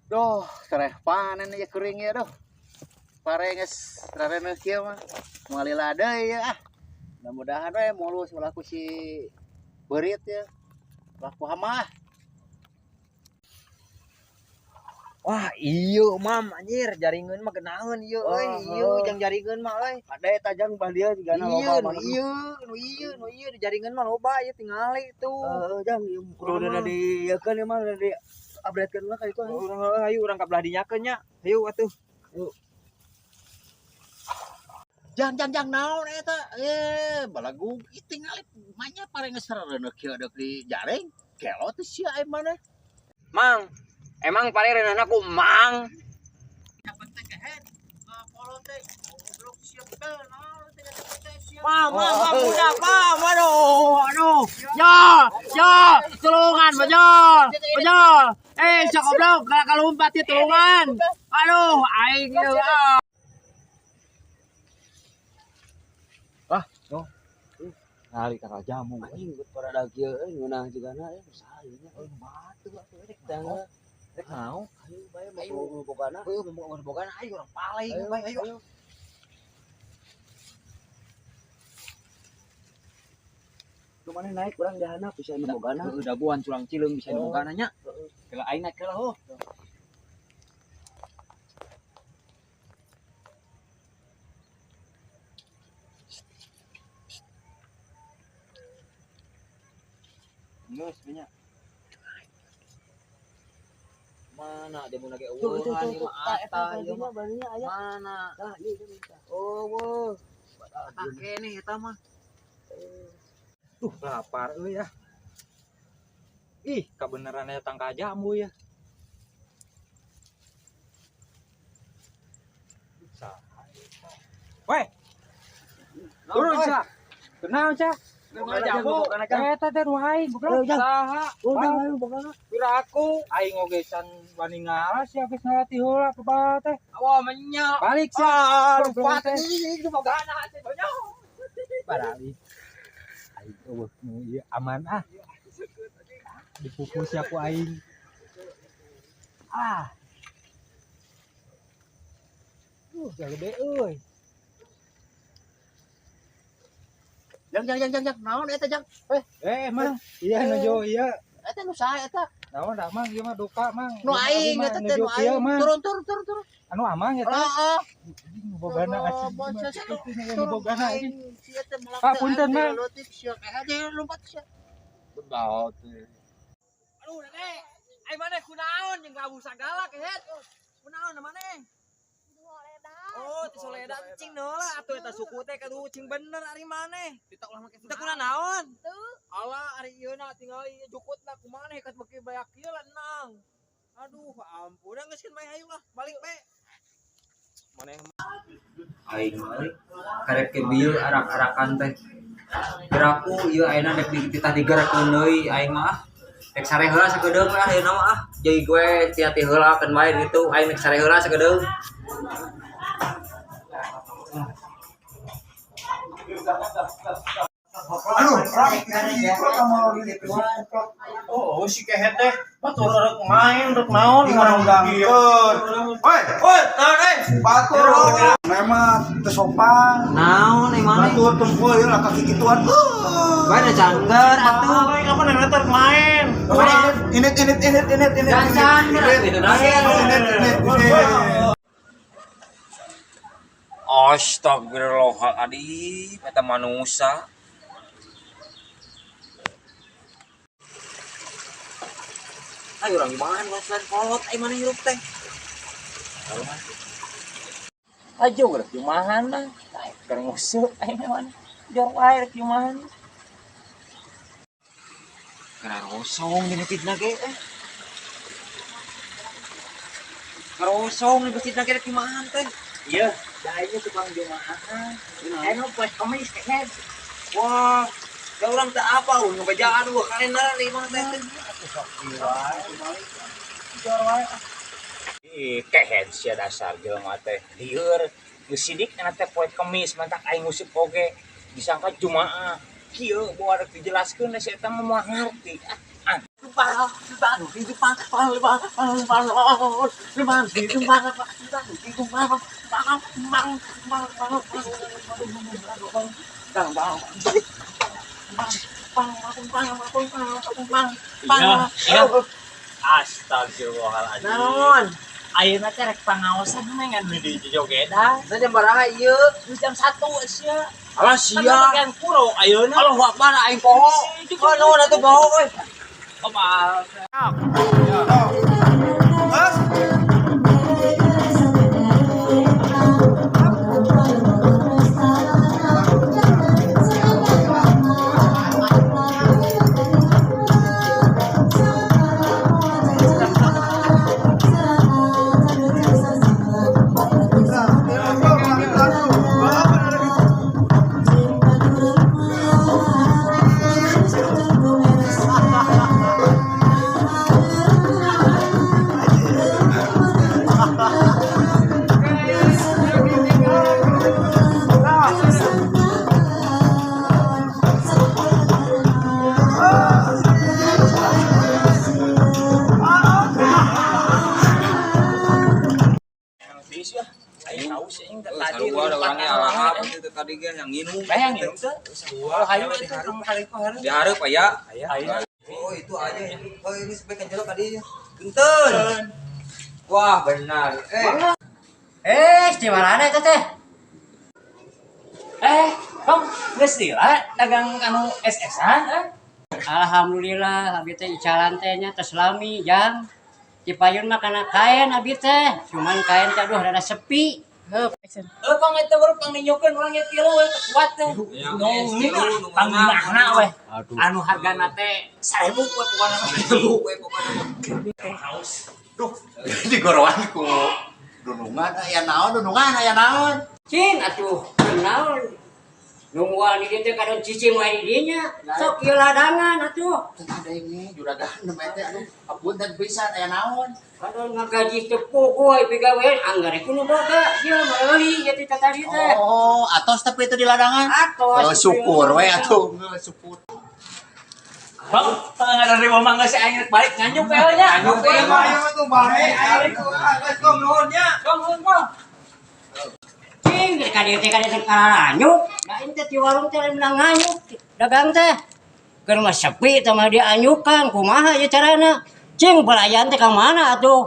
Duh, tereh panen ya kering ya duh. Pare geus rareuneuh kieu mah. Moal lila deui ya ah. Mudah-mudahan we mulus ulah ku si beurit ya. Ulah ku hama ah. Wah, iya mam anjir, jaringan mah genaheun ieu euy, Oh, ieu oh. jang jaringan mah euy. Ade tajang bah dia juga Iya, loba nu mana. ieu, nu ieu, nu ieu di jaringan mah loba ieu tingali tuh. Heeh, jang ieu kudu udah di ieu kan ieu mah udah di update-keun lah ka itu. Urang heuh hayu urang ka belah dinyakeun nya. Hayu atuh. Jang jang jang naon eta? Eh, balagug ieu tingali manya pare geus rareuneuh kieu deuk di jaring. Kelo teh sia aya mana? Mang, emang pare reuneuhna ku mang. Dapat teh kehed. Kolot teh goblok sia teh naon teh dapat teh sia. Mam, mam, mam, budak, mam, aduh, aduh. Ya, ya, tulungan, bejol, bejol. Eh, sok goblok, kalau kalumpat ieu tulungan. Aduh, aing ieu ah. Ngali tanggal jamu. Anjing pada da kieu euy ngeunah jigana euy usaha ieu nya. Euy batu atuh rek Tanggal rek naon? ayo bae mau bogana. Heuh mau bogana ayo urang paling bae ayo. Lu maneh naik urang dihandap bisa nu bogana. Heuh daguan curang cileung bisa nu bogana nya. Kela aing naik heula heuh. Geus nya. Mana dia mun lagi Tuh tuh eueuhan tuh ieu tuh. mah Tah eta ata ieu mah. balinya aya. Mana? Tah ieu ieu tah. Oh, weuh. Eta keneh eta mah. Tuh lapar euy ah. Ih, kabeneran aya tangka jambu ya. Weh. Turun sia. Kunaon sia? Bogana jambu. Eta teh nu aing goblok. Eh, Jang. Saha? Oh, jang ayo bogana. Pira aku aing oge can wani ngalas sia geus ngalati heula ke bawah teh. Wah, menyak. Balik sia. Ah, Goblok lupa teh. ih, itu bogana teh banyak. Barali. Aing eueuh nu ieu aman ah. Dipupus ya ku aing. Ah. Gede euy. Jang jang jang jang jang naon eta jang? Eh, Eh, Mang. Iya nuju ieu. Eta nu saha eta? Naon dah Mang, ieu mah duka Mang. Nu aing eta teh nu aing. Turun turun turun turun. Anu amang eta. Heeh. Nu bogana Oh, asli. bocah sia. Nu Turun bogana aing. anjing. Sia teh melak Ah, teh, punten, aing Mang. teh leutik sia kayak aja lompat sia. Baot. Aduh, nenek. Ai maneh kunaon jeung gabu sagala kehet. Kunaon maneh? Oh, ti soledan cing heula atuh eta suku teh kudu cing bener ari maneh. Kita ulah make Teu kuna naon? Alah ari ieu na tingali jukutna kumaneh kat beuki bayak kieu lah nang. Aduh, ampun geus keun bae hayu lah, balik bae. Maneh Aing mah euy. Karek ke bieu arak-arakan teh. Geraku ieu ayeuna dek dititah digerakkeun deui aing mah ah. Rek sare heula sakedeung lah ayeuna mah ah. Jadi gue hati-hati heula keun bae gitu aing rek sare heula sakedeung. Aduh, Oh, si kehet teh batur rek main rek naon ngundangkeun. Woi, Woi, naon euy? batur. Memang teu sopan. Naon euy maneh? Batur tungkul ieu lah kaki gituan. Bae da cangger atuh. Aing apa neng rek main. Ini ini ini ini ini. Dan cangger atuh itu dah. Ini ini ini. Astagfirullahaladzim, eta manusia. Ayo urang gimana selain kolot, ayo mana hirup teh? Ajo geus jumahan mah. Ai keur nguseup aing mah mana. Jor wae rek jumahan. Kena rosong di masjidna ge eh. Rosong di masjidna ge rek jumahan teh. Iya, da aing tukang jumahan. Aing mah poe Kamis kehed. Wah, da urang teh apa urang ngebejaan eueuh kalender di imah teh. Jor wae. Ih, kehed sia dasar jelema teh. Lieur geus sidik na teh poe Kamis mantak aing nguseup oge disangka jumaah. Kieu bawa rek dijelaskeun si eta mah moal ngarti. Ah, Iya, iya. Astagfirullahaladzim. Naon? Ayeuna teh rek pangaosan mah ngan di jogedan. Nah, jam baraha ieu? Geus jam 1 sia. Alah Kan sia. bagian kuro ayeuna. Allahu Akbar aing poho. Oh, naon atuh poho euy. Kebal. Mas. Aing haus aing tadi. Sarua ada orangnya alahap itu tadi ge yang nginum. Bayang nginum teh. Sarua. Hayu atuh kamu Dihareup aya. Ayo. Oh, itu aja. Oh, ini sampai kenjelok tadi. Punten. Wah, benar. Eh, Eh, di mana eta teh? Eh, Kong, geus lila dagang anu SS-an eh? Alhamdulillah abi teh icalan teh nya tos lami jang. Cipayun mah kana kain abi teh, cuman kain teh aduh rada sepi. Heup. Eh, Kong eta baru pangninyokeun urang nya tilu we teu kuat teh. Ya, Nu es tilu, nu pangnginahna we. Aduh. Anu hargana teh 1000 we pokona mah. Seribu we pokona mah. Haus. Duh, digorowan ku dunungan aya naon dunungan aya naon. Cing atuh naon. Nungguan di dieu teh kadon cicing wae di dinya. Sok ieu ladangan atuh. Teu ada ini juragan nembe teh aduh apunten pisan aya naon. Kadon ngagaji teu puguh we pigawean anggar ku nu boga ieu meuli ieu teh tadi teh. Oh, atos tapi itu di ladangan. Atos. Oh, syukur we atuh syukur. Bang, tengah dari mama geus aing rek balik nganjuk we nya. Nganjuk we mah. Ayo tuh balik. Ayo tuh nuhun nya. Kong, nuhun, Kong. Cing, ka dieu teh ka dieu teh kararanyuk. Da ini teh ti warung teh lain menang nganyuk dagang teh. Keur mah sepi teh mah dia anyukan kumaha ieu carana. Cing pelayan teh ka mana atuh?